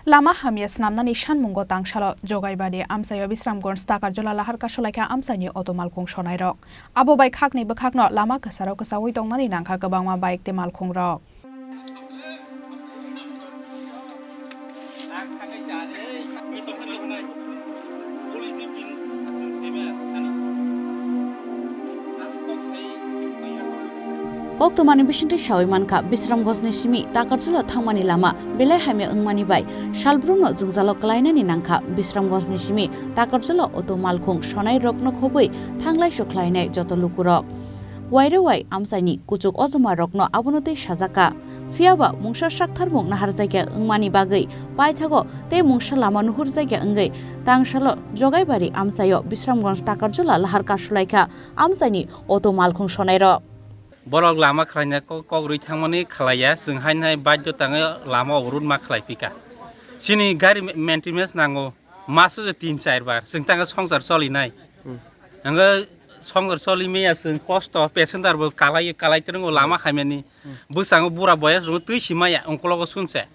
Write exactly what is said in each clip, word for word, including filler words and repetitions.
Lama hamya snamnani sanmungo tangsalo Jogaibari amchaio Bisramganj Takarjula lahar kasulaikha amchaini auto malkhung sonairok. Abo bai khakni bwkhakno lama kwcharo kwchaui tongnani nangkha kwbangma bike tei malkhungrok. Koktwmani bisingtwi saui mankha, Bisramganjni simi Takarjula thangmani lama belai hamya wngmani bai salbrumno jwngjalo klainani nangkha. Bisramganjni simi Takarjula auto malkhung sonairokno khobwi thanglaisu khlainai joto lukurok. Wairewai amchaini kuchuk ojomarokno abono tei sajakha. Phiyaba mungsa saktharmung naharjakya wngmani bagwi paithago tei mungsa lama nuhurjakya wngwi tangsalo Jogaibari amchaio Bisramganj Takarjula lahar kasulaikha amchaini auto malkhung sonairok. Borok lama khlaina kok, kok rwi thangmani khlaiya, chwng haino hai badyo tangwi lama oborot ma khlai phika. Chini gari ma-, maintenance nango, maso je tin char bar, chwng tangwi songsar cholinai. Hmm. Hwngo songsar choli maya chwng kosto, passenger bo kalai, kalai twrwngo lama Hmm. hamyani. Hmm. Bwskango bura boyas rwngwi twi si maya, ungkologo sunse.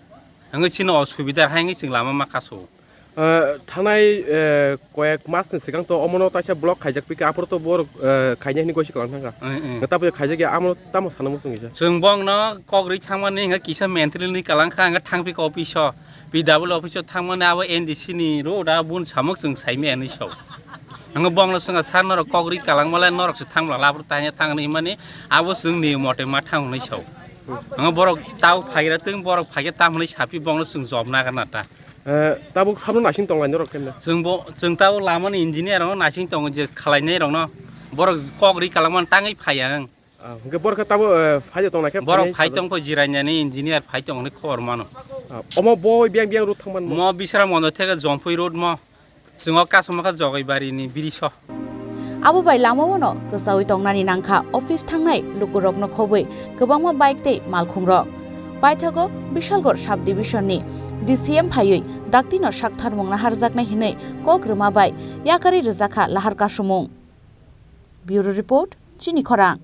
Hwngo chini osubida hai wngwi chwng lama ma kasu. Ah, thangnai, eh, koyek mas ni swkang to omono taisa block khaijak pika, aphuru to borok, eh, khainai hwnwi gosi kwlang thangkha. Mm, mm. Tabuk khaijak ya, amo tamo sana muchung kisa. Chwng bongno kok rwi thangmani hwnga kisa mentally ni kwlang kha, hwnga thang pika office o, P W office o thangmani abo N D C ni road a bun samuk chwng saimaya hwnwi sao. Hwnga bongno chwngno sir norok kok rwi kwlang malai norok se thang bwla labur tanya thang hwnwi himani abo chwng ni mote ma thang hwnwi sao. Hwnga borok tau phaigra twng borok phaikhe tam hwnwi sapi bongno chwng job nagarna ta. Eh, tabuk sabno nasing tonglai norok kemne? Chwng bo, chwng tabuk lamani engineer rokno nasing tongo je khwlainai rokno. Borok kok ri kwlangmani tangwi phaiya ang. Ah, hwnkhe borok khe tabuk, eh, phai tongnai khe Borok phainai phai sajakha. Tongkho jirainani engineer phai tongni khobor mano. Ah, omo bo biyang biyang road thangmani mo? Mo Bisramganj theke Jompui road mo. Chwng o kasuma kha Jogaibari ni biriso. Abo bai lamao no kwchaui tongnani nangkha, office thangnai lukurokno khobwi kwbangma bike tei malkhungrok. Paithago Bishalgarh sub division ni D C M phaiwi daktino saktharmung naharjaknai hinwi kok rwma bai yakarwi rwjakha lahar kasumung. Bureau report, Chini Khorang.